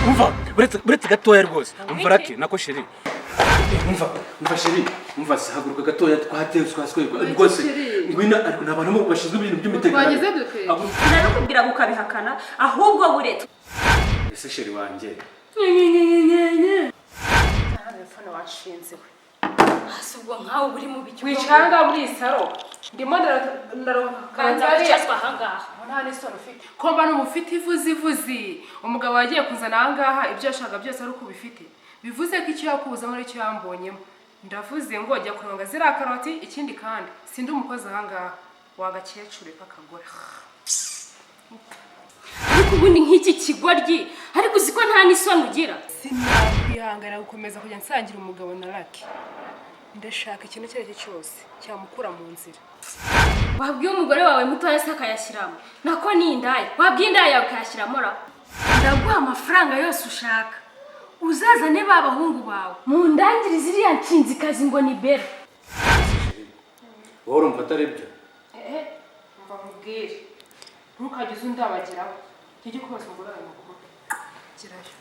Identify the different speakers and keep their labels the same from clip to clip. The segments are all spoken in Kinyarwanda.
Speaker 1: Umva, uretse gatoya rwose. Umva Rake, nako chéri. Umva, umva chéri, umva se haguruka gatoya twateye twaswe rwose. Ngwino ariko ni abantu bashinzwe ibintu by'umutekano.
Speaker 2: Twagize dute?
Speaker 3: Ndabikubwira ukabihakana ahubwo buretse.
Speaker 1: Ese chéri wanjye.
Speaker 2: Telefone washinze we.
Speaker 4: Hasi ubwo nkawe uri mu biki?
Speaker 2: Wicara ngaha muri iyi saro. Ndimo ndaroka
Speaker 4: Banza wicazwa ahangaha.
Speaker 2: Nta n'isoni ufite. Ko mba n'umufite ivuzivuzi. Umugabo yagiye kuzana ahangaha ibyo yashakaga byose ari uko ubifite. Bivuze ko icyo yakuzamo ari cyo yambonyemo. Ndavuze ngo jya kuronga ziriya karoti, ikindi kandi sindi umukozi ahangaha. Wagakecuru k'akagore.
Speaker 4: Ariko ubundi nk'iki kigoryi, ariko uzi ko nta n'isoni ugira.
Speaker 2: Sinakwihanganira gukomeza kujya nsangira umugabo na Lucky. Ndashaka ikintu icyo ari cyo cyose cyamukura mu nzira.
Speaker 4: Wabwiye umugore wawe mutoya se akayashyiramo, nako ni indaya. Wabwiye indaya yawe ukayashyiramo ra. Ndaguha amafaranga yose ushaka, uzazane ba bahungu bawe mundangirize iriya nshinzikazi ngo ni Bera.
Speaker 1: Wowe urumva atari byo?
Speaker 2: Mva nkubwire, ntukajye uza undabagiraho, jya kubaza umugore wawe mukuru. Gerayo.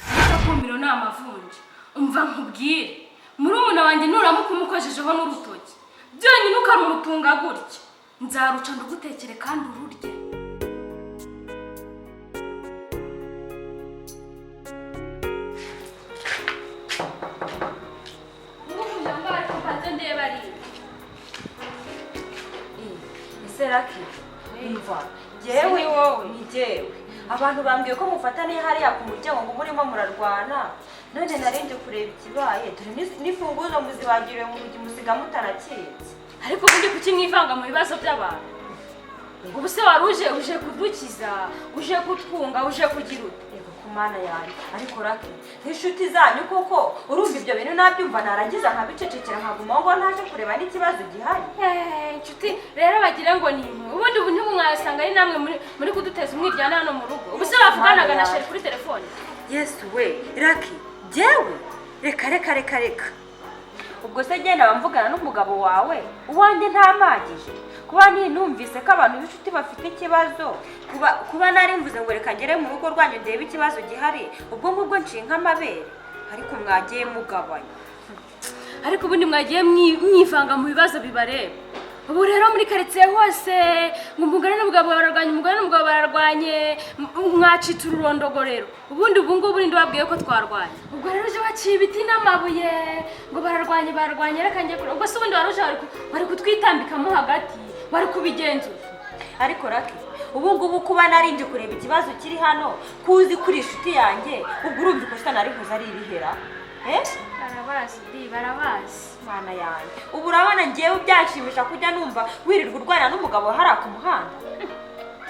Speaker 4: Ariko akumiro ni amavunja. Umva nkubwire, murumuna wanjye nuramuka umukojejeho n'urutoki byonyine ukarumutunga gutya, nzaruca ndugutekere kandi ururye.
Speaker 3: Ese Raki, umva jewe ni jewe abantu bambwiye ko mufataniye hariya ku muryango ngo murimo murarwana, none narindi kureba ikibaye, dore n'ifunguzo muzibagiriwe mu rugi musiga mutarakinze.
Speaker 4: Ariko ubundi kuki mwivanga mu bibazo by'abantu? Ubu se wari uje kudukiza, uje kutwunga, uje kugira ute?
Speaker 3: Yego ku mana yanjye, ariko Raki nk'inshuti zanyu koko urumva ibyo bintu nabyumva narangiza nkabicecekera nkaguma ngo ntaje kureba n'ikibazo gihari.
Speaker 4: Inshuti rero bagira ngo ni imwe. Ubundi ubu ntibumwasanga ari namwe muri kuduteza umwiryane hano mu rugo. Ubu se bavuganaga na Sheri kuri telefone.
Speaker 3: Yesu we, Raki, jewe reka reka reka reka. Ubwo se genda bamvugana n'umugabo wawe, uwanjye ntamagije. Kuba numvise ko abantu b'inshuti bafite ikibazo, kuba nari mvuze ngo reka ngere mu rugo rwanyu ndebe ikibazo gihari, ubwo ngubwo nshinga amabere. Ariko mwagiye mugabanya.
Speaker 4: Ariko ubundi mwagiye mwivanga mu bibazo bibareba. Ubu rero muri quartier hose ngo umugore n'umugabo bararwanye, umugore n'umugabo bararwanye, mwacitse ururondogorero. Ubundi ubu ngubu ninde wabwiye ko twarwanye? Ubwo rero uje waciye ibiti n'amabuye ngo bararwanye bararwanye, reka njye kure. Ubwo se ubundi wari uje wari kutwitambikamo hagati, wari kubigenzura.
Speaker 3: Ariko Raki, ubu ngubu kuba narindi kureba ikibazo kiri hano, kuzi kuri inshuti yanjye, ubwo urumva ikosa nari nkoze ari irihera.
Speaker 4: Barabazi di, barabazi.
Speaker 3: Mana yanjye, ubu urabona ngewe byashimisha kujya numva wirirwa urwana n'umugabo hariya ku muhanda.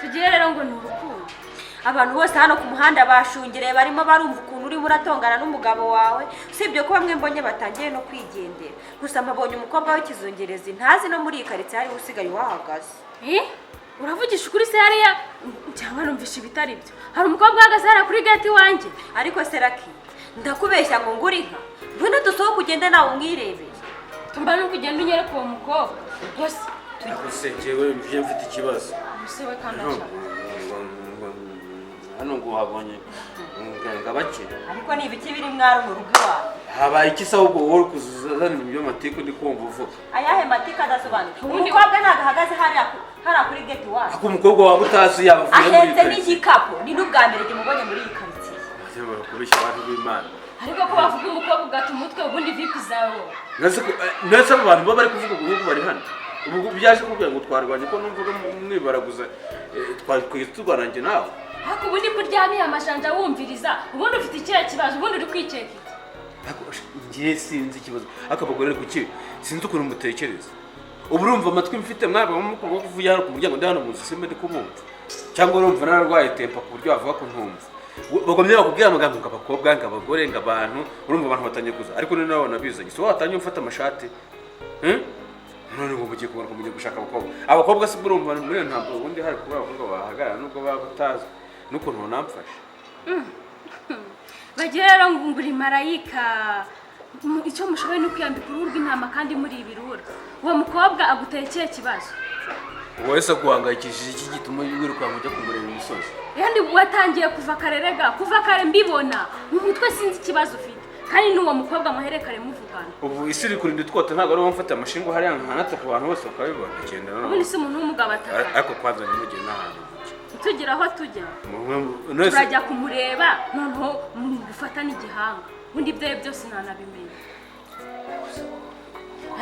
Speaker 4: Tugiye rero ngo ni urukundo.
Speaker 3: Abantu bose hano ku muhanda bashungereye barimo barumva ukuntu urimo uratongana n'umugabo wawe, usibye ko bamwe mbonye batangiye no kwigendera. Gusa mpabonye umukobwa w'ikizungerezi ntazi no muri iyi karitsiye hariho usigaye uhahagaze.
Speaker 4: Uravugisha ukuri se hariya cyangwa numvisha ibitari byo? Hari umukobwa uhagaze hariya kuri gate iwanjye.
Speaker 3: Ariko se Raki, ndakubeshya ngo ngure inka, ngwino dusohoke ugende nawe umwirebere.
Speaker 4: Tumba nuko ugenda unyereka uwo mukobwa rwose.
Speaker 1: Ariko se jewe mvye mfite ikibazo.
Speaker 4: Ubuse we kandi ashaka.
Speaker 1: Hano ngo wabonye ngabake.
Speaker 3: Ariko ni ibiki biri mwari mu rugo iwawe?
Speaker 1: Habaye iki se ahubwo wowe uri kuzana ibintu by'amatiku ndi kumva uvuga?
Speaker 3: Ayahe matiku adasobanutse? Umukobwa ntabwo ahagaze hariya kuri gate iwawe.
Speaker 1: Ako umukobwa wawe utazi yaba avuye muri iyi
Speaker 3: Ahetse
Speaker 1: karitsiye.
Speaker 3: n'igikapu, ni n'ubwa mbere njye mubonye muri iyi karitsiye.
Speaker 1: Barakubeshya abantu b'Imana.
Speaker 4: Ariko ko bavuga umukobwa ugata umutwe, ubundi vipi zawe?
Speaker 1: Nase abo bantu baba bari kuvuga ubu bari hano. Ubu byaje kubwira ngo twarwanye ko numvuga mwibaraguza, twari turwana njye nawe.
Speaker 4: Ariko ubundi kuryamiye amajanja wumviriza, ubundi ufite ikihe kibazo, ubundi uri kwikeka iki?
Speaker 1: Ariko ngiye sinzi ikibazo. Ariko abagore ari kuki? Sinzi ukuntu mutekereza. Ubu urumva amatwi mfite mwaba mukumva ko uvuye hano ku muryango ndi hano mu nzu simbe ndi kumwumva. Cyangwa urumva nararwaye tempa ku buryo wavuga ko ntumva. Bagomye bakubwira amagambo ngo abakobwa, ngo abagore, ngo abantu, urumva abantu batangiye kuza. Ariko none nawe nabizanye. So watangiye umfata amashati. None ngo mugiye kugaruka mugiye gushaka abakobwa. Abakobwa se urumva muri iyo ntabwo ubundi hari kuba abakobwa bahagarara nubwo baba batazi n'ukuntu namfashe.
Speaker 4: Bagira rero ngo nguri marayika. Icyo mushoboye ni ukwiyambika uruhu rw'intama kandi muri ibirura. Uwo mukobwa aguteye ikihe kibazo?
Speaker 1: Wowe se guhangayikishije iki gituma wirukanka ujya kumureba imisozi?
Speaker 4: Kandi watangiye kuva kare rega, kuva kare mbibona mu mutwe, sinzi ikibazo ufite. Kandi n'uwo mukobwa muherekare muvugana.
Speaker 1: Ubu isi iri kurinda utwota, ntabwo ari wowe mfata amashinga hariya nkanatse ku bantu bose bakabibona. Genda noneho.
Speaker 4: Ubundi si umuntu w'umugabo ataka.
Speaker 1: Ariko kwanza ntimugire n'ahantu mujya.
Speaker 4: Tugira aho tujya.
Speaker 1: None se-
Speaker 4: Turajya kumureba noneho gufatana igihanga, ubundi ibyo ari byo byose ntanabimenya.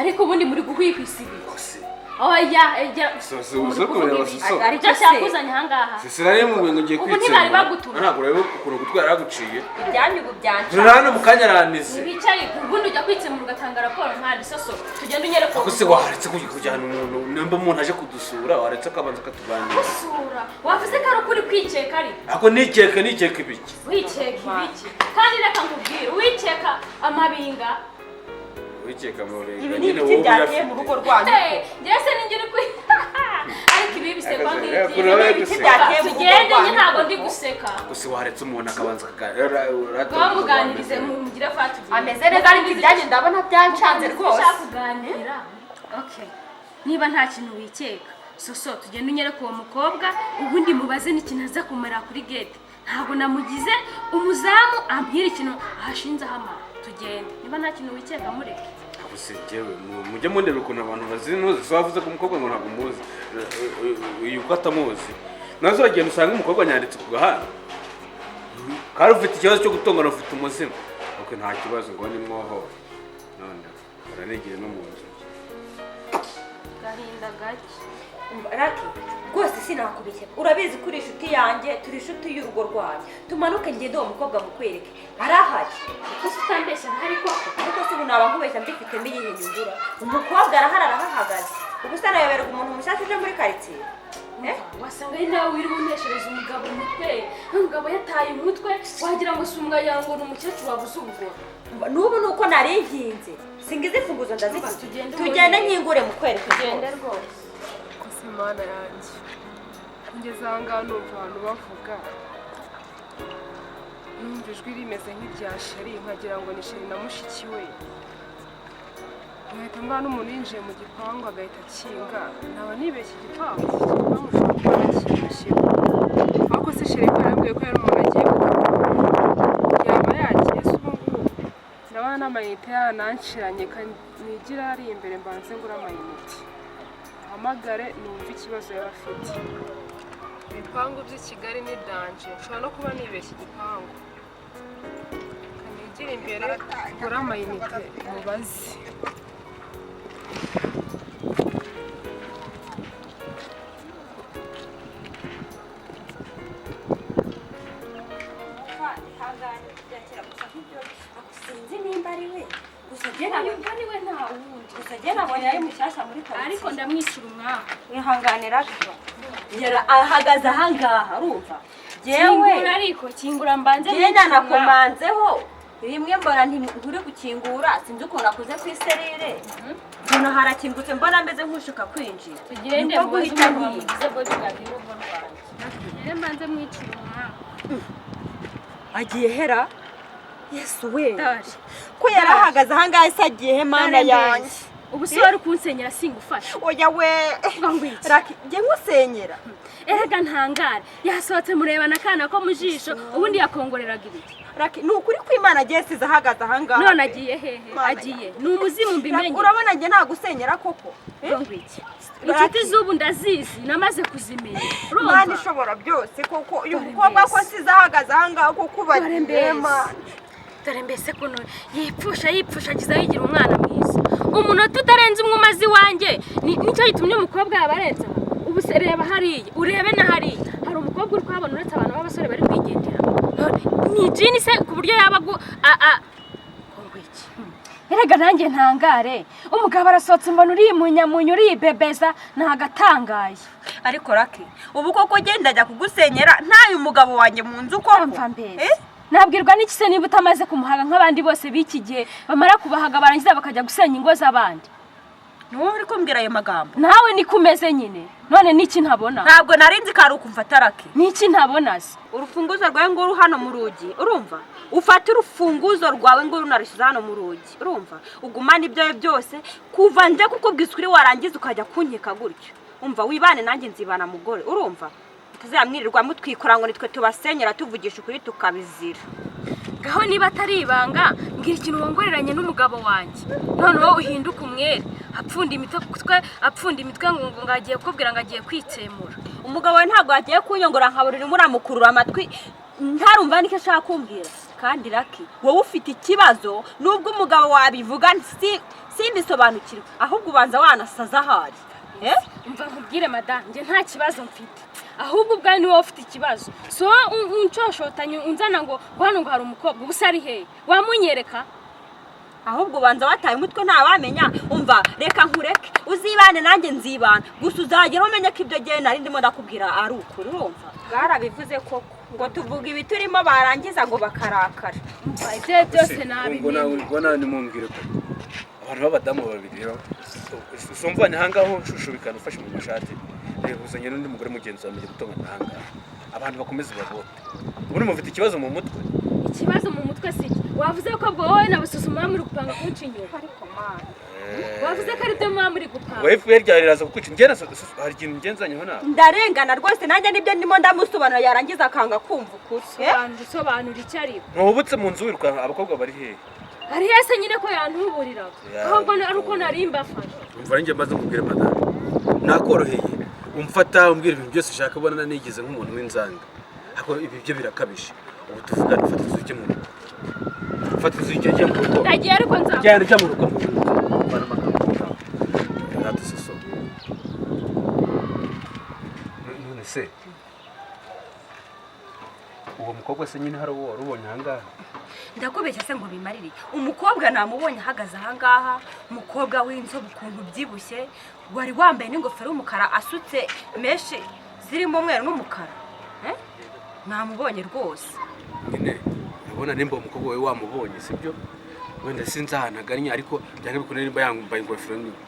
Speaker 4: Ariko ubundi muri guhwihwisa ibiki? Oya, ejya.
Speaker 1: So- so kureba so.
Speaker 4: Aricyo cyakuzanye ahangaha.
Speaker 1: Sisira mu ngo ngiye
Speaker 4: Ubu
Speaker 1: kwitsemura.
Speaker 4: ntibari bagutumye.
Speaker 1: Ntabwo ureba ukuntu gutwara yaraguciye.
Speaker 3: Ibyanyu ubu byanca.
Speaker 1: Rero hano mu kanya aranize.
Speaker 4: Ntibicare, ubundi ujya kwitsemura ugatanga raporo nkandi soso. Tugende unyereke.
Speaker 1: Ako se waretse kujya kujyana umuntu, nimba umuntu aje kudusura waretse akabanza akatuganira.
Speaker 4: Gusura wavuze ko ari ukuri kwikeka, ariko
Speaker 1: Ako nikeka nikeka ibiki?
Speaker 4: Wikeka ibiki? Kandi reka nkubwire, wikeka amabinga.
Speaker 1: Wikeka amabinga.
Speaker 3: Ibi ni
Speaker 1: Nyine
Speaker 3: ibiti
Speaker 1: wowe
Speaker 3: byateye
Speaker 1: uyafite.
Speaker 3: mu rugo rwanyu.
Speaker 4: Hey, njyewe se ninjye uri kwi ariko ibi bisekwa nk'ibyi.
Speaker 1: Ibi ni
Speaker 3: ibiti byateye mu rugo
Speaker 4: Tugende, njye
Speaker 3: rwanyu.
Speaker 4: ntabwo ndi guseka.
Speaker 1: Gusa waretse umuntu akabanza akaganira.
Speaker 4: Ngaho muganirize, mugire fa tugende.
Speaker 3: Ameze neza, ariko ibyanyu ndabona byancanze rwose.
Speaker 4: Ushaka kuganira? Okay, niba nta kintu wikeka, soso tugende unyereke uwo mukobwa, ubundi mubaze n'ikintu aza kumara kuri gate. Ntabwo namugize umuzamu ambwira ikintu ahashinze ahamara. Tugende, niba nta kintu wikeka mureke.
Speaker 1: Gusa njyewe mujye mundeba ukuntu abantu bazinuzi. So wavuze ko umukobwa ngo ntabwo umuzi, uyu ko atamuzi, nazo uragenda usanga umukobwa nyanditse ku gahanga kandi ufite ikibazo cyo gutongana, ufite umuzimu. Ok, nta kibazo, ngo ni mwohore none baranigiye no mu nzu.
Speaker 4: Gahinda gake.
Speaker 3: Raki, rwose sinakubeshya, urabizi ko uri inshuti yanjye, turi inshuti y'urugo rwanyu. Tumanuke ngende uwo mukobwa mukwereke, arahari.
Speaker 4: Gusa utambeshya, ntahari koko?
Speaker 3: Ariko se ubu naba nkubeshya mbifitemo iyihe nyungura? Umukobwa arahari, arahahagaze. Ubu se nayoberwa umuntu mushyashya uje muri karitsiye? Eh?
Speaker 4: Wasanga ari nawe wirirwa uneshereza umugabo umutwe. Umugabo yataye umutwe, wagira ngo si umwanya, ngo ni umukecuru wabuze ubugoro.
Speaker 3: N'ubu ni uko nari nkinze, singize imfunguzo ndazifite.
Speaker 4: Tugende.
Speaker 3: Tugende nkingure mukwereke.
Speaker 4: Tugende rwose.
Speaker 2: Gusa Imana yanjye, ngeze aha ngaha numva abantu bavuga, numva ijwi rimeze nk'irya Sheri, nkagira ngo ni Sheri na mushiki we, nkahita mbona n'umuntu yinjiye mu gipangu agahita akinga. Naba nibeshye igipangu? Iki gipangu ushobora kuba nakibeshyeho. Ariko se Sheri ko yarambwiye ko yari umuntu agiye gutaha, yaba yagiye se? Ubu ngubu ndabona n'amayinite yananshiranye. Nigira hariya imbere mbanze ngure amayinite, hamagare numve ikibazo yaba afite. Ibipangu by'i Kigali ni danger, nshobora no kuba nibeshye igipangu. Kanigire imbere ngure amayinite mubaze.
Speaker 3: Sinzi nimba ari we, gusa njye
Speaker 4: Uyu
Speaker 3: nabonye
Speaker 4: ubwo ni we, nta wundi.
Speaker 3: Gusa njye nabonye ari mushyashya muri karitsiye.
Speaker 4: Ariko ndamwishyura umwaka.
Speaker 3: Wihanganira, yara ahagaze ahangaha, urumva jewe.
Speaker 4: Kingura, ariko kingura mbanze
Speaker 3: Njye
Speaker 4: mwishyure umwaka.
Speaker 3: nanakomanzeho rimwe, mbona nturi gukingura, sinzi ukuntu akoze ku iserire, mbona harakingutse, mbona ameze nk'ushuka kwinjira.
Speaker 4: Tugende.
Speaker 3: Niko
Speaker 4: Mubaze
Speaker 3: guhita
Speaker 4: umuntu
Speaker 3: nkiga.
Speaker 4: wamugize bodyguard y'urugo rwanjye. Tugende mbanze mwishyure umwaka.
Speaker 3: Agiye hera? Yesu we!
Speaker 4: Ndaje.
Speaker 3: Ko yarahagaze ahangaha se, agiye he? Mana yanjye!
Speaker 4: Ubu se wari kunsenyera singufasha?
Speaker 3: Oya we!
Speaker 4: Uvuga ngo iki?
Speaker 3: Raki, njye nkusenyera?
Speaker 4: Erega ntangare, yasohotse murebana akana ko mu jisho, ubundi yakongoreraga ibiki?
Speaker 3: Raki, ni ukuri kw'Imana agiye size ahagaze ahangaha.
Speaker 4: None agiye hehe?
Speaker 3: Mana.
Speaker 4: Agiye ni umuzimu.
Speaker 3: Raki,
Speaker 4: Mbimenye.
Speaker 3: urabona njye nagusenyera koko?
Speaker 4: Uvuga ngo iki? Inshuti z'ubu ndazizi, namaze kuzimenya.
Speaker 3: Mana
Speaker 4: Urumva?
Speaker 3: ishobora byose koko, uyu
Speaker 4: Dore
Speaker 3: mukobwa ko
Speaker 4: mbese.
Speaker 3: nsize ahagaze ahangaha koko,
Speaker 4: Dore
Speaker 3: bagiye?
Speaker 4: mbese.
Speaker 3: Mana!
Speaker 4: Dore mbese ukuntu yipfusha, yipfusha agize yigira umwana mwiza. Umunota utarenze umwe umaze iwanjye, nicyo gitumye umukobwa yaba arenze aho. Ubu se reba hariya, urebe na hariya hari umukobwa uri kuhabona, uretse abantu b'abasore bari kwigendera. None ni jini se ku buryo yaba agu a ngo iki? Erega nanjye ntangare, umugabo arasohotse mbona urimunyamunya, uribebeza, ntagatangaye.
Speaker 3: Ariko Raki, ubu koko genda ajya kugusenyera ntayo umugabo wanjye mu nzu koko?
Speaker 4: Mva mbese.
Speaker 3: Eh?
Speaker 4: Nabwirwa n'iki se niba utamaze kumuhaga nk'abandi bose b'iki gihe, bamara kubahaga barangiza bakajya gusenya ingo z'abandi?
Speaker 3: Ni wowe uri kumbwira ayo magambo?
Speaker 4: Nawe niko umeze nyine. None n'iki ntabona?
Speaker 3: Ntabwo nari nzi ko ari ukumfata, Raki.
Speaker 4: N'iki ntabona se?
Speaker 3: Urufunguzo rwawe nguru hano mu rugi, urumva? Ufate urufunguzo rwawe nguru, narushyize hano mu rugi, urumva? Ugumane ibyawe byose. Kuva nje kukubwiza ukuri, warangiza ukajya kunkeka gutyo. Umva, wibane nanjye nzibana mugore, urumva? Mutazamwirirwa mutwikora ngo nitwe tubasenyera, tuvugisha ukuri tukabizira.
Speaker 4: Ngaho niba atari ibanga, mbwira ikintu wongoreranye n'umugabo wanjye, noneho uhinduke umwere, apfunda imitwe, apfunda imitwe ngo agiye kukubwira ngo agiye kwitsemura.
Speaker 3: Umugabo we ntabwo agiye kunyongora, nkabura urimo uramukurura amatwi, ntarumva nicyo ashaka kumbwira. Kandi Raki, wowe ufite ikibazo, nubwo umugabo wabivuga simbisobanukirwe, ahubwo ubanza wanasaza ahari.
Speaker 4: Umva nkubwire madamu, njye nta kibazo mfite, ahubwo ubwawe ni wowe ufite ikibazo. So unshoshotanye unzana ngo hano ngo hari umukobwa, ubu se ari hehe? Wamunyereka?
Speaker 3: Ahubwo ubanza wataye umutwe, ntawamenya. Umva, reka nkureke uzibane nanjye nzibana, gusa uzagera umenye ko ibyo gihe nari ndimo ndakubwira ari ukuri, urumva? Bwarabivuze koko ngo tuvuga ibiturimo, barangiza ngo bakarakara.
Speaker 4: Umva, ibyo byose nabimenye.
Speaker 1: Ubwo nawe nimumbwire ko abantu b'abadamu babiri rero usumvanye ahangaha ushushubikana ufashe mu mashati, reba uzanye n'undi mugore mugenzi wawe mugiye gutongana ahangaha, abantu bakomeze babote. Ubundi mufite ikibazo mu mutwe.
Speaker 4: Ikibazo mu mutwe si iki? Wavuze ko ubwo wowe na Bususu muba muri gupanga kunca inyuma.
Speaker 3: Ariko mana!
Speaker 4: Wavuze ko ari byo muba muri gupanga.
Speaker 1: Wowe FPR ryawe riraza kukwica. Njye na hari ikintu ngenzanyeho nawe.
Speaker 3: Ndarengana rwose, nanjye nibyo ndimo ndamusobanura, yarangiza akanga kumva ukuri.
Speaker 4: Sobanura, usobanura icyo ariko.
Speaker 1: Ntuhubutse mu nzu wirukanka, abakobwa bari hehe?
Speaker 4: Ari hese nyine ko yantuburiraga, ahubwo ari uko nari mbafashe.
Speaker 1: Umva, njye maze nkubwire madamu, nakoroheye umfata umbwira ibintu byose ushaka, ubona nigeze nk'umuntu w'inzanga, ariko ibi byo birakabije. Ubu tuvugana, ufata inzu ujye mu rugo, ufata inzu ujye mu rugo.
Speaker 4: Ndagiye ariko nzaba
Speaker 1: Jyana, ujya mu rugo, mu rugo. Mvana amagambo rata soso. None se uwo mukobwa se nyine hari uwo wari ubonye ahangaha?
Speaker 3: Ndakubeshya se ngo bimarire? Umukobwa namubonye ahagaze ahangaha, umukobwa w'inzobe ukuntu ubyibushye, wari wambaye n'ingofero y'umukara, asutse menshi zirimo umweru n'umukara. Namubonye rwose.
Speaker 1: Nyine urabona nimba uwo mukobwa wawe wamubonye, sibyo? Wenda sinzi ahantu agannye, ariko byanga bikunda nimba yambaye ingofero niwe.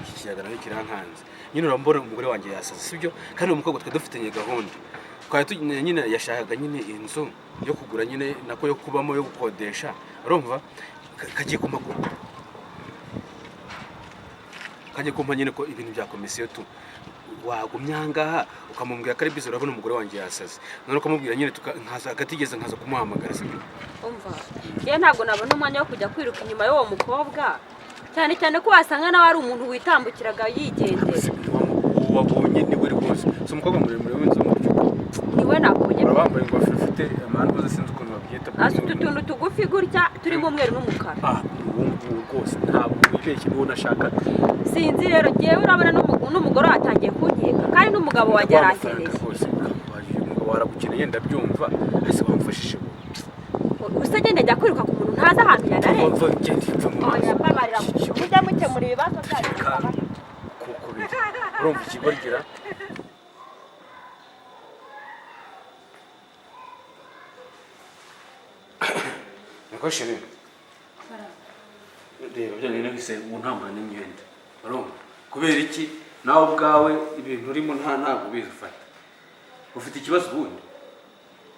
Speaker 1: Iki kiyaga nawe kirankanze nyine. Urambona umugore wanjye yasaze, sibyo? Kandi uwo mukobwa twari dufitanye gahunda, twari nyine yashakaga nyine inzu yo kugura, nyine nako yo kubamo, yo gukodesha, urumva? Kagiye kumpa, kagiye kumpa nyine ko ibintu bya komisiyo tu. Wagumye ahangaha ukamubwira ko ari bize. Urabona umugore wanjye yasaze, none ukamubwira nyine nkaza agatigeze nkaza kumuhamagara, sibyo?
Speaker 3: Umva, njyewe ntabwo nabona umwanya wo kujya kwiruka inyuma y'uwo mukobwa, cyane cyane ko wasanga nawe ari umuntu witambukiraga yigendera.
Speaker 1: Wabonye niwe rwose, si umukobwa muremure w'inzobe mu
Speaker 3: Niwe nabonye.
Speaker 1: Uraba wambaye ingofero ifite amahanga, sinzi ukuntu babyita.
Speaker 3: Asuta utuntu tugufi gutya turimo umweru n'umukara.
Speaker 1: Ah, uwo nguwo rwose ntabwo wibeshye, niwo nashakaga.
Speaker 3: Sinzi rero, njyewe urabona n'umugore watangiye kunkeka, kandi n'umugabo wanjye
Speaker 1: Wa mafaranga
Speaker 3: arankeneye.
Speaker 1: Rwose uyu mugabo waragukeneye, ndabyumva, ese wamfashije wowe?
Speaker 3: Gusa agenda ajya kwiruka ku muntu ntazi ahantu yanarenze.
Speaker 1: Mva, genda mva mu
Speaker 3: Oya,
Speaker 1: maso.
Speaker 3: mbabarira, mujya mukemura ibibazo byanyu.
Speaker 1: Kuko biri urumva ikigorgira. Niko chérie, reba byonyine wese ubu ntambara n'imyenda, urumva kubera iki? Nawe ubwawe ibintu urimo ntabwo ubizi, ufata ufite ikibazo ubundi.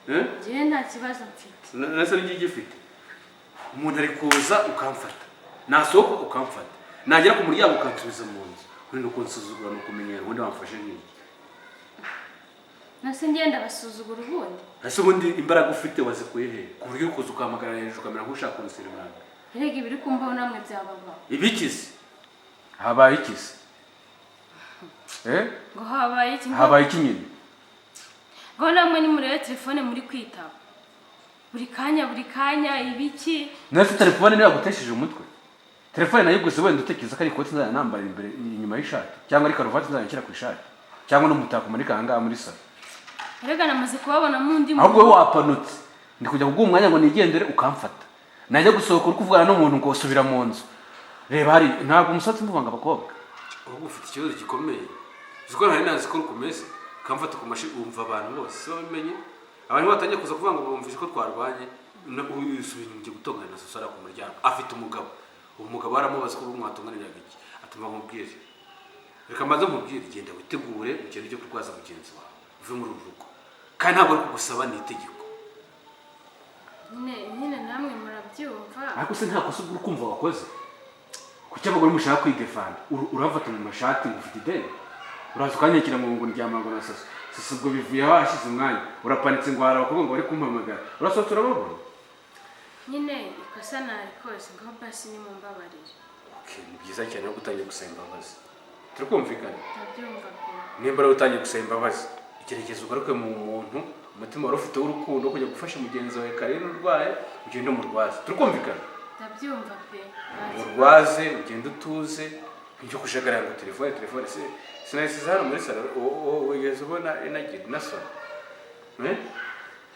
Speaker 1: Eh?
Speaker 4: Njyewe nta kibazo mfite.
Speaker 1: Nase n'igihe gifite umuntu ari kuza ukamfata, nasohoka ukamfata, nagera ku muryango ukansubiza mu nzu, ubundi ukunsuzugura ni ukumenyera. Ubundi wamfashe nk'iki?
Speaker 4: Nase ngenda basuzugura ubundi?
Speaker 1: Ese ubundi imbaraga ufite wazikuye he, ku buryo uri kuza ukahamagara hejuru ukamera nk'ushaka kunsirimanga?
Speaker 4: Erega ibiri kumbaho namwe byababaho.
Speaker 1: Ibikize? Habaye ikize? Eh?
Speaker 4: Ngo habaye iki?
Speaker 1: Habaye iki nyine?
Speaker 4: Ngo namwe nimurebe telefone muri kwitaba buri kanya, buri kanya, ibiki?
Speaker 1: Nase telefone niyo yagutesheje umutwe? Telefone nayiguze wenda utekereza ko ari ikoti nzajya nambara imbere inyuma y'ishati, cyangwa ari karuvati nzajya nshyira ku ishati, cyangwa n'umutako umanika aha ngaha muri salo?
Speaker 4: Erega namaze kubabonamo undi.
Speaker 1: Ahubwo wowe wapanutse. Ndi kujya kuguha umwanya ngo nigendere, ukamfata, najya gusohoka uri kuvugana n'umuntu ngo usubira mu nzu. Reba hari ntabwo umusatsi muvanga abakobwa. Ahubwo ufite ikibazo gikomeye, uzi ko ntari nazi ko ukomeze ukamfata ku mashi. Wumva abantu bose si babimenye, abantu batangiye kuza kuvuga ngo bumvise ko twarwanye. Usubira inyuma, ugiye gutongana na Susara ku muryango, afite umugabo. Uwo mugabo aramubaza ko mwatunganiraga iki, atuma nkubwire. Reka mbanze nkubwire, genda witegure ugende ujye kurwaza mugenzi wawe, uve muri uru rugo. Kandi ntabwo ari kugusaba, ni itegeko.
Speaker 4: Nyine nyine namwe murabyumva.
Speaker 1: Ariko se nta kosa uri kumva wakoze? Kuki abagore mushaka kwidefanda? Urafata mu mashati ngo ufite ideni, uraza ukanyakira ngo ndyama ngo na saso saso, ubwo bivuye aho hashize umwanya urapanitse ngo hari abakobwa ngo bari kumpamagara, urasohotse urababona.
Speaker 4: Nyine ikosa narikoze, ngaho basi nimumbabarire.
Speaker 1: Okay, ni byiza cyane ko utangiye gusaba imbabazi, turi kumvikana?
Speaker 4: Ndabyumva pe.
Speaker 1: Nimba rero utangiye gusaba imbabazi, igerageza ugaruke mu muntu, umutima wari ufite w'urukundo kujya gufasha mugenzi wawe Karine urwaye, ugende umurwaze, turi kumvikana?
Speaker 4: Ndabyumva pe.
Speaker 1: Umurwaze, ugende utuze, ibyo kujagarara ngo telefone telefone sinayisize hano muri salo, wigeze ubona inagira inasona? Eh?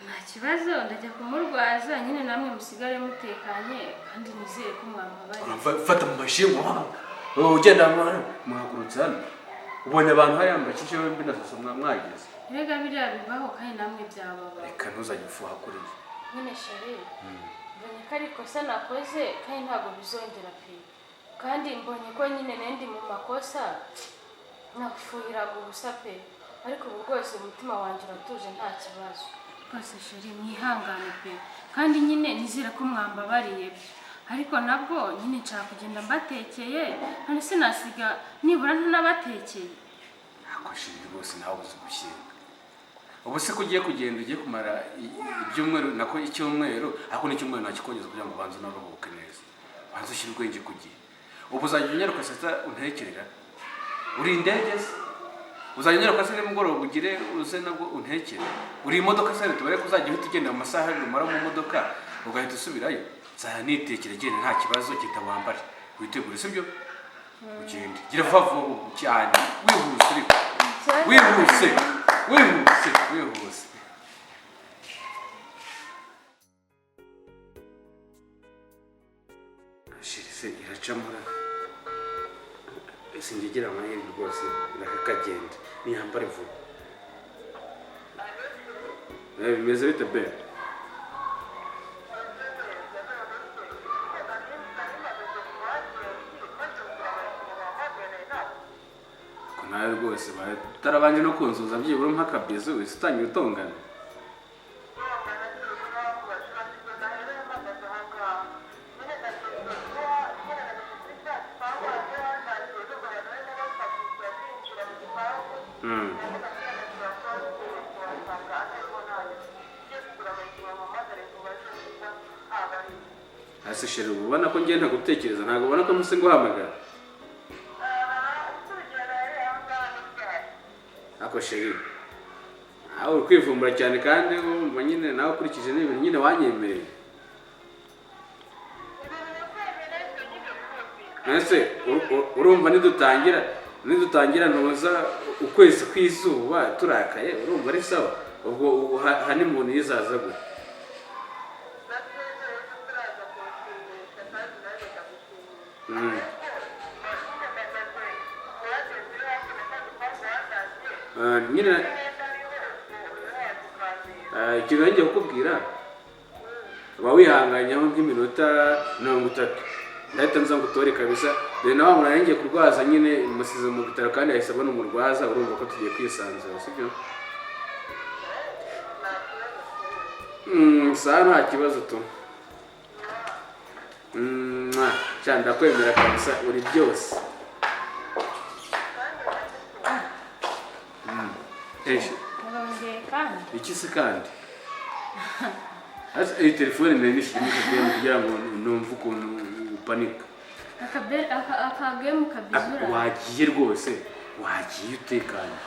Speaker 4: Nta kibazo, ndajya kumurwaza nyine, namwe musigare mutekanye kandi nizere ko mwambabariye.
Speaker 1: Urafata mu mashinga ugenda muhagurutse hano, ubonye abantu hariya mbakije bombi na soso mwageze.
Speaker 4: Erega biriya bibaho kandi namwe byababaho.
Speaker 1: Reka ntuzajye ufuha kuriya.
Speaker 4: Nyine chéri, mbonye ko ari ikosa nakoze kandi ntabwo bizongera pe, kandi mbonye ko nyine nari mu makosa, nafuhiraga ubusa pe, ariko ubu rwose umutima wanjye uratuje, nta kibazo rwose. Chéri, mwihangane pe, kandi nyine nizere ko mwambabariye byo, ariko nabwo nyine nshaka kugenda mbatekeye, none sinasiga nibura ntanabatekeye.
Speaker 1: Ako chéri, rwose nawe uzi gushyenga. Ubu se ko ugiye kugenda, ugiye kumara ibyumweru, nako icyumweru, ariko n'icyumweru ntakikongeza kugira ngo ubanze unaruhuke neza, ubanze ushyire ubwenge ku gihe. Ubu uzajya unyaruka saa sita untekerera, uri indege se? Uzajya unyaruka se nimugoroba ugire uze nabwo untekere? Uri imodoka se? Tubare ko uzajya uhita ugenda mu masaha 2 umara mu modoka ugahita usubirayo. Nzajya nitekera, genda, nta kibazo, genda wambare witegure, sibyo? Ugende, gira vuba vuba cyane, wihuse, ariko wihuse, wihuse, wihuse. Chéri se iracamura, singigira amahirwe rwose, irakagenda niyambare vuba. Bimeze bite be? Ko nawe rwose utarabanje no kunsuza byibura nk'akabizu, wese utangiye utongana. Ese chéri, uba ubona ko ngenda gutekereza, ntabwo ubona ko mpise nguhamagara? Ako chéri, nawe uri kwivumbura cyane, kandi wumva nyine nawe ukurikije n'ibintu nyine wanyemereye. Ese urumva nidutangira ntuza ukwezi kw'izuba turakaye, urumva ari sawa? Ubwo honeymoon yizaza gute? Nyine ikintu ngiye kukubwira, uba wihanganyeho nk'iminota 30, ndahita nza ngutore kabisa. Dore nawe muntu ngiye kurwaza nyine, musize mu bitaro kandi yahise abona umurwaza, urumva ko tugiye kwisanzura, sibyo? Sawa, nta kibazo tu. Mwah, sha ndakwemera kabisa, uri byose.
Speaker 4: Murongeye kandi.
Speaker 1: Iki se kandi? Ase iyi telefone nari nishyizemo game kugira ngo numve ukuntu upanika.
Speaker 4: Akagemu kabizura.
Speaker 1: Wagiye rwose, wagiye utekanye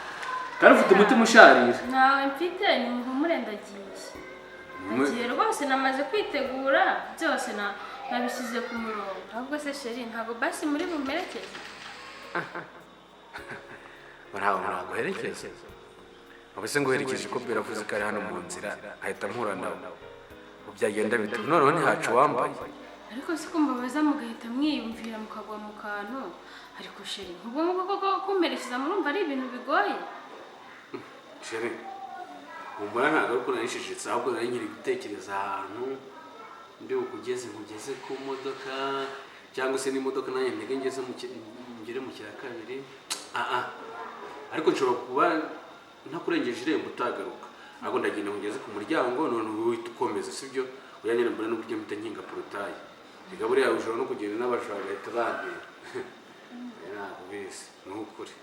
Speaker 1: kandi ufite umutima usharira.
Speaker 4: Ntawe mfite, ni muhumure, ndagiye. Nagiye rwose, namaze kwitegura byose, nabishyize ku murongo. Ahubwo se chéri, ntabwo basi muri bumperekeze?
Speaker 1: Ntabwo naguherekeza. Ubu se nguherekeje ko biravuze ko ari hano mu nzira nkahita mpura nawe, ubu byagenda bite? Noneho ntihaca uwambaye.
Speaker 4: Ariko si kumbabaza mugahita mwiyumvira mukagwa mu kantu. Ariko chéri, ubwo ngubwo koko kumperekeza murumva ari ibintu bigoye?
Speaker 1: Chéri, humura, ntabwo ari uko narishishitse, ahubwo nari nkiri gutekereza ahantu ndi bukugeze, nkugeze ku modoka cyangwa se n'imodoka nanjye ntege ngeze ngere mu cya kabiri. Ah, ariko nshobora kuba ntakurengeje irembo utagaruka, ahubwo ndagenda nkugeze ku muryango, none wowe uhita ukomeza, sibyo? Oya nyine, mbona n'uburyo mpita nkinga portail. Reka buriya ushobora no kugenda n'abajura bagahita bantera. Ntabwo bizi ni ukuri.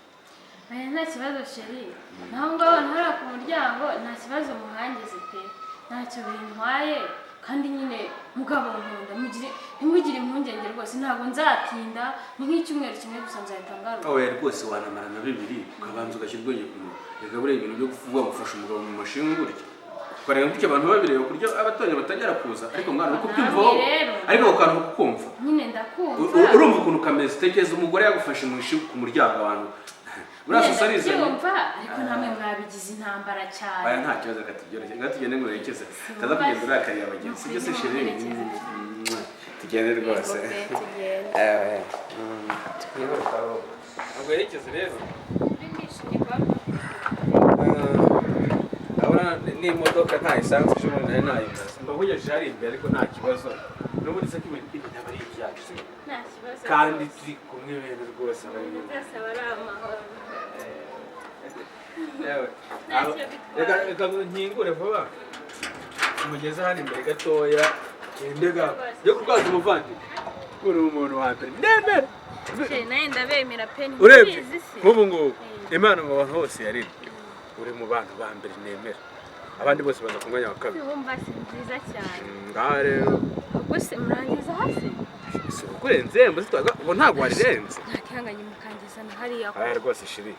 Speaker 4: Oya nta kibazo chéri, naho ngaho ntara ku muryango nta kibazo muhangize pe, ntacyo bintwaye kandi nyine mugabo nkunda mugire ntimugire impungenge rwose, ntabwo nzatinda, ni nk'icyumweru kimwe gusa nzahita ngaruka.
Speaker 1: Oya rwose wanamara na bibiri ukabanza ugashyira ubwenge ku muntu. Reka buriya ibintu byo kuvuga ngo ufashe umugabo mu mashinga gutya ukareba gutya abantu babireba kurya abaturanyi batangira kuza, ariko mwana uko ubyumva wowe ariko ako kantu kukumva
Speaker 4: nyine ndakumva.
Speaker 1: Urumva ukuntu kameze, tekereza umugore yagufashe mu ishinga ku muryango abantu
Speaker 4: urabyumva, ariko namwe mwabigize intambara cyane.
Speaker 1: Aya nta kibazo, reka tubyoroshye, reka tugende ngo werekeze taza kugenda urakariye abagenzi, sibyo se chéri? Tugende rwose. Ntabwo werekeze rero ndabona n'imodoka ntayisanzwe ejo bundi nari nayimaze mbahugejeje hari imbere, ariko nta kibazo n'ubundi se ko ibintu aba ari ibyacu kandi turi kumwe ibintu rwose
Speaker 4: aba ari amahoro.
Speaker 1: Reka nkingure vuba umugeze hano imbere gatoya ndega yo kurwaza umuvandimwe uri umuntu wa mbere ndemera.
Speaker 4: Nawe ndabemera pe,
Speaker 1: urebye nk'ubu ngubu Imana mu bantu hose yaremye uri mu bantu ba mbere nemera, abandi bose baza ku mwanya wa kabiri.
Speaker 4: Wumva si nziza cyane
Speaker 1: ngaha rero
Speaker 4: ubwo se murangiza hasi
Speaker 1: si ukurenze mbese ubu ntabwo warirenze
Speaker 4: ntakihanganye mukangiza na hariya.
Speaker 1: Aya rwose shiri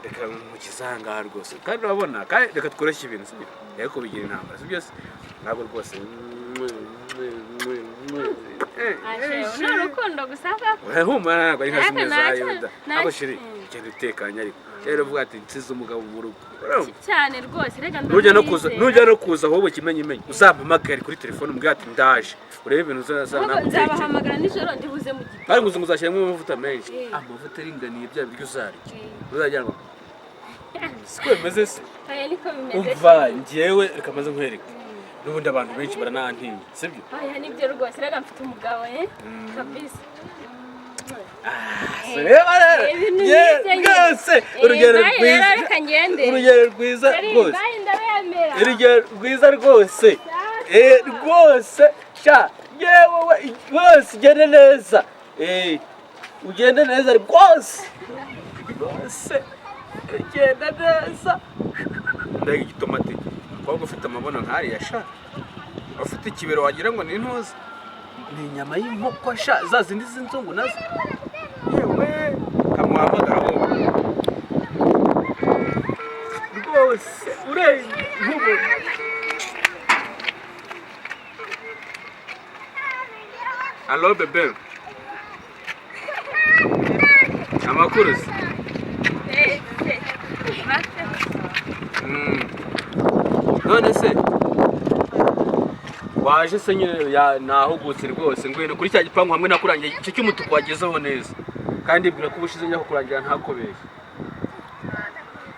Speaker 1: reka nkukize aha ngaha rwose, kandi urabona kandi reka tworoshye ibintu sibyo, reka kubigira intambara sibyo se ntabwo rwose
Speaker 4: ni urukundo gusa
Speaker 1: humura ntabwo ari nka zimwe za Yuda ntabwo shiri genda utekanye, ariko rero uvuga ati nsize umugabo mu rugo
Speaker 4: cyane rwose. Reka
Speaker 1: nujya no kuza ahubwo kimenyimenyi uzampamagare kuri telefone umbwire ati ndaje urebe ibintu
Speaker 4: nzabahamagara nijoro ndibuze mu gitondo,
Speaker 1: kandi ngo uzashyiramo amavuta menshi, amavuta aringaniye bya biryo uzarya uzagira ngo siko bimeze se. Umva njyewe reka maze nkwereke n'ubundi abantu benshi baranantinya sibyo?
Speaker 4: Oya nibyo rwose, reka mfite umugabo kabisa.
Speaker 1: Reba rero rwose urugero rwiza, urugero rwiza rwose, urugero rwiza rwose rwose sha yewe rwose ugende neza, ugende neza rwose rwose ugenda neza. Mbega igitomati umukobwa ufite amabono nk'ariya sha, ufite ikibero wagira ngo ni intuza, ni inyama y'inkoko sha za zindi z'inzungu nazo. Yewe kamuhamagara wowe rwose urenze nk'ubu. Allo bebe, amakuru se? None se waje se nyine nahugutse rwose ngwino kuri cya gipangu hamwe nakurangiye icyo cy'umutuku wagezeho neza, kandi ibwira ko ubushize njya kukurangira ntakobeshye.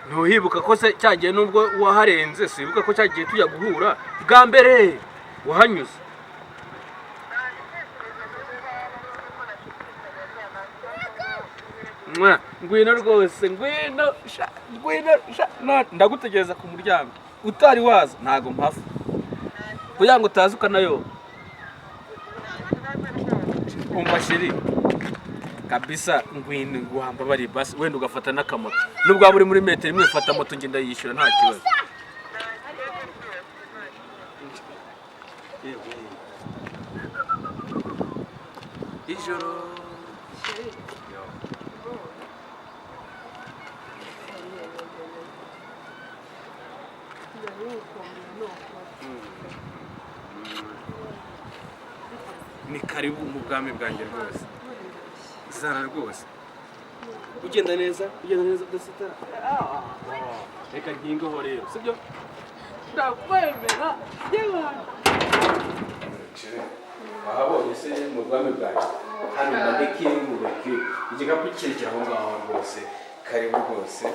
Speaker 1: Ntuhibuka ko se cyagiye nubwo waharenze, sibuka ko cyagiye tujya guhura bwa mbere wahanyuze. Ngwino rwose ngwino sha ngwino sha, ndagutegereza ku muryango utari waza ntago mpava kugira ngo utaza ukanayoba. Umva sheri kabisa ngwino guhamba bari basi wenda ugafata n'akamoto, nubwo waba uri muri metero imwe fata moto ngenda yishyura nta kibazo. Ijoro ni karibu mu bwami bwanjye rwose zara rwose ugenda neza ugenda neza udasitara. Reka nkingeho rero sibyo ndakwemera yewe. Wahabonye se mu bwami bwanjye hano ndandiki mu beki igikapu kirekire aho ngaho rwose karibu rwose.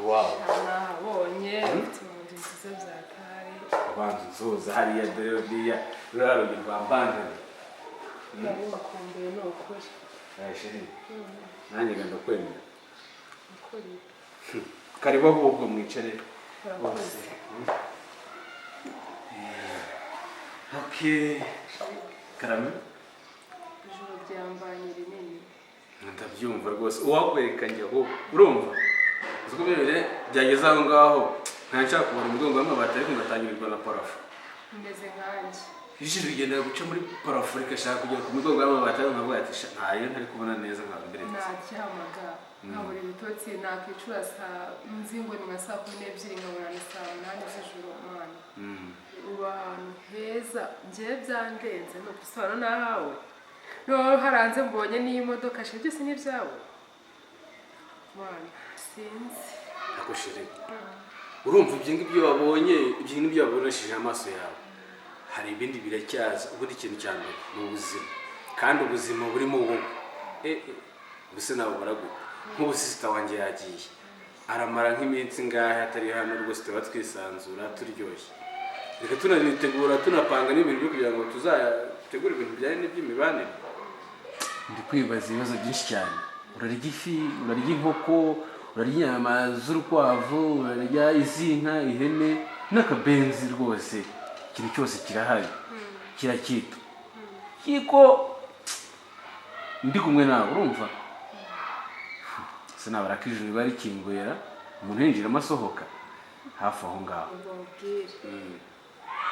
Speaker 1: Wow,
Speaker 2: nahabonye ufite mu nzu nziza bya kare
Speaker 1: abanza nzuza hariya dore ruriya ruriya rugi rwa mbandane
Speaker 2: ndabimukumbuye ni ukuri.
Speaker 1: Sheri nanjye ndakwemera karibu ahubwo mwicare bose. Okay. Karame.
Speaker 2: Ijoro ryambanye rinini.
Speaker 1: Ndabyumva rwose, uwakwereka njye ahubwo urumva uzi ko bibere byageze aho ngaho nta nshaka kubara umugongo w'amabati, ariko ngatangirirwa na parafo.
Speaker 2: Umeze nkanjye.
Speaker 1: Ijisho rigendera guca muri parafo rigashaka kugera ku migongo y'amabati, ariko nkavuga ati: "Sha, ntayo ntari kubona neza nkaba mbiretse."
Speaker 2: Naryamaga nkabura ibitotsi, nakicura saa nzi ngo ni nka saa 12, nkabura ni saa 8 z'ijoro. Mwana, uba ahantu heza, njyewe byandenze. Ni ugusobanura nahawe noneho haranze, mbonye n'iyi modoka sha, byose ni ibyawe mwana, sinzi.
Speaker 1: Ariko chérie, urumva ibyo ngibyo wabonye, ibyo ngibyo wabonesheje amaso yawe, hari ibindi biracyaza. Ubundi ikintu cya mbere ni ubuzima, kandi ubuzima burimo wowe. Ubuse nabubura gute? Nk'ubu sister wanjye yagiye, aramara nk'iminsi ingahe atari hano? Rwose tuba twisanzura, turyoshye. Reka tunanitegura, tunapanga n'ibintu byo kugira ngo tuzategure ibintu bijyanye n'iby'imibanire. Ndi kwibaza ibibazo byinshi cyane. Urarya ifi, urarya inkoko, urarya inyama z'urukwavu, urarya iz'inka, ihene n'akabenzi. Rwose ikintu cyose kirahari, kiracyitwa kiko. Ndi kumwe nawe, urumva sinabara ko ijuru riba rikingura, umuntu yinjiramo asohoka hafi aho ngaho.
Speaker 2: Ngo mubwire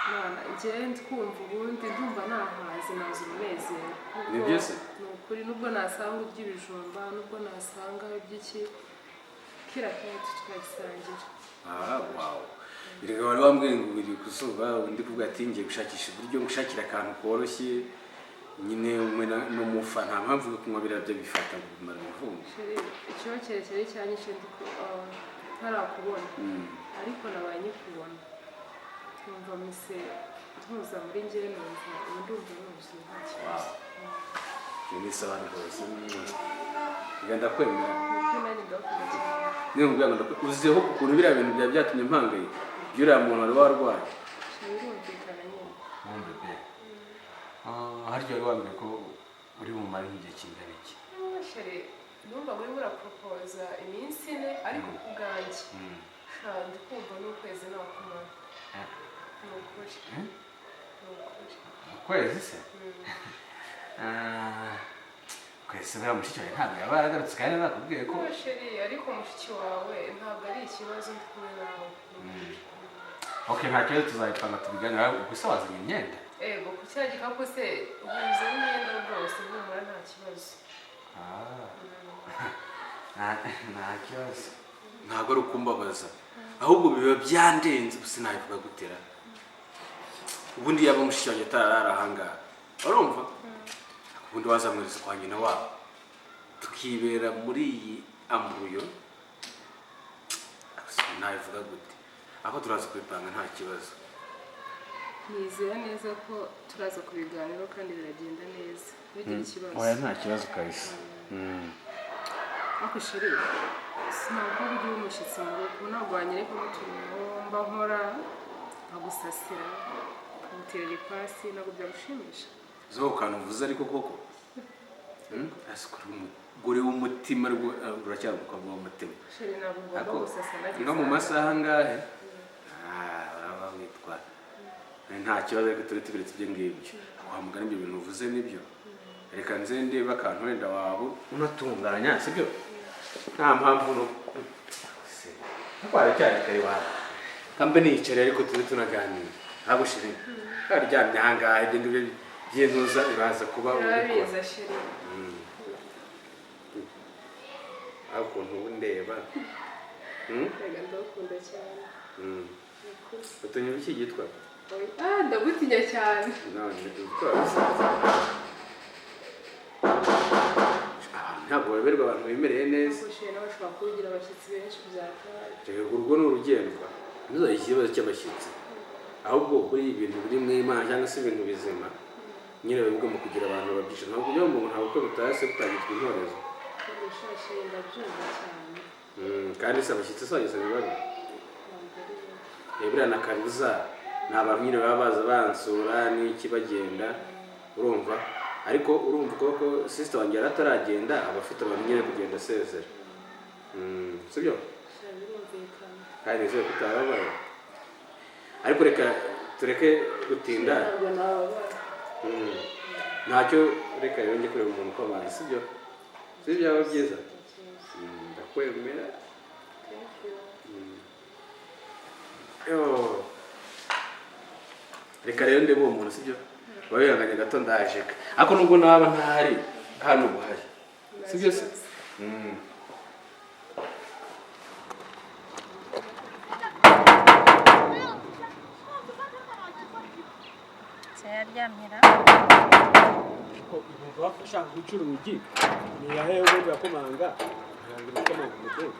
Speaker 2: mwana, njyewe twumva ubundi ndumva nahaze, naza umunezero.
Speaker 1: Ni byo se?
Speaker 2: Ni ukuri, nubwo nasanga iby'ibijumba, nubwo nasanga iby'iki, kira kenshi tukagisangira.
Speaker 1: Ah, wow. Erega wari wambwiye ngo biri ku zuba, undi kuvuga ati ngiye gushakisha uburyo ngushakira akantu koroshye nyine umwe n'umufa, nta mpamvu yo kunywa biriya byo bifata ngo bimara umuvumo.
Speaker 2: Chéri, icyokere cyari cyanyishe ndi ntarakubona, ariko nabaye nyikubona ntumva mise ntuza muri njye, numva ubu ndumva nuzuye, nta kibazo.
Speaker 1: Iyo ni sawa rwose. Reka ndakwemera.
Speaker 2: Nukuri nanjye ndakunda cyane.
Speaker 1: Niyo nkubwira ngo uziho ukuntu biriya bintu byaba byatumye mpangayika by'uriya muntu wari warwaye.
Speaker 2: Chéri, birumvikana nyine.
Speaker 1: Wumve pe. Harya wari wambwiye ko uri bumare nk'igihe kingana iki?
Speaker 2: Ah, chéri, numva urimo uraporopoza iminsi 4, ariko ku bwanjye sha ndi kumva n'ukwezi nakumara. Ni ukuri, ni ukuri.
Speaker 1: Ukwezi se? Ah, ukwezi buriya mushiki wawe ntabwo yaba yaragarutse kandi nakubwiye ko
Speaker 2: No, chéri, ariko mushiki wawe ntabwo ari ikibazo, ndi kumwe nawe.
Speaker 1: Ok, nta kibazo, tuzabipanga tubiganira. Gusa wazanye imyenda?
Speaker 2: Ego, ku cya gikapu se uhuza n'imyenda rwose, humura, nta kibazo.
Speaker 1: Nta kibazo, ntabwo ari ukumbabaza, ahubwo biba byandenze. Gusa nabivuga gutera ubundi yaba mushiki wanjye atararara ahangaha, urumva ubundi wazamwereza kwa nyina wabo tukibera muri iyi ambuyo. Nabivuga gute? Aho turaza kubipanga, nta kibazo.
Speaker 2: Nizera neza ko turaza kubiganiraho kandi biragenda neza, ntugire ikibazo.
Speaker 1: Oya, nta kibazo kabisa.
Speaker 2: Ariko chéri, sinabwo ugira umushyitsi mu rugo, ntabwo wanyereka n'uturimo mba nkora, nkagusasira, nkaguterera ipasi, ntabwo byagushimisha?
Speaker 1: Zo kantu uvuze, ariko koko ese uri umugore w'umutima, uracyari umukobwa w'umutima.
Speaker 2: Chéri, ntabwo ugomba
Speaker 1: Ariko
Speaker 2: gusasa nageze
Speaker 1: no mu
Speaker 2: hano.
Speaker 1: masaha angahe? Uraba witwa nta kibazo, ariko turi tubiretse ibyo ngibyo. Kwa muganga ibyo bintu uvuze nibyo. Reka nze ndebe akantu wenda waba unatunganya, sibyo? Nta mpamvu no se ariko haracyari kare wawe kambe niyicare, ariko tube tunaganira. Ntabwo chéri karyamye ahangaha, ibyo ngibyo by'intuza uraza kuba ubikora.
Speaker 2: Urabizi chéri.
Speaker 1: Aho ukuntu uba undeba.
Speaker 2: Reka ndagukunda cyane.
Speaker 1: Utinya iki gitwa?
Speaker 2: Ah, ndagutinya cyane.
Speaker 1: None utwara abantu ntabwo baberwa, abantu bemereye neza.
Speaker 2: Ariko chéri, nawe ushobora kugira abashyitsi benshi byataye.
Speaker 1: Reka, urwo ni urugendwa, ntuzagire ikibazo cy'abashyitsi. Ahubwo kuri ibintu biri mu Imana cyangwa se ibintu bizima nyine biba bigomba kugira abantu babyisha. Ntabwo kugira ngo umuntu ntabwo ubukwe butashye butagizwe intorezo.
Speaker 2: Sha chéri, ndabyumva cyane.
Speaker 1: Kandi se abashyitsi se bageze ni babi?
Speaker 2: Ntabwo ari wowe.
Speaker 1: Buriya na karuza ni abantu nyine baba baza bansura n'iki bagenda, urumva. Ariko urumva ko sister wanjye yari ataragenda, aba afite abantu nyine kugenda asezera. Sibyo?
Speaker 2: Sha, birumvikana.
Speaker 1: Kandi nizere ko utababaye, ariko reka tureke gutinda.
Speaker 2: Ntabwo nababaye.
Speaker 1: Ntacyo, reka rero njye kureba umuntu ukomanga, sibyo? Sibyo, byaba byiza. Ndakwemera. Yo. Reka rero ndebe uwo muntu, sibyo? Wabihanganye gato, ndaje. Ariko nubwo naba ntahari, hano ubu hari, sibyo se?
Speaker 3: Yaryamira.
Speaker 5: Ukumva ushaka guca urugi, ni yahe ubundi bakomanga, ntabwo bakomanga umudeli.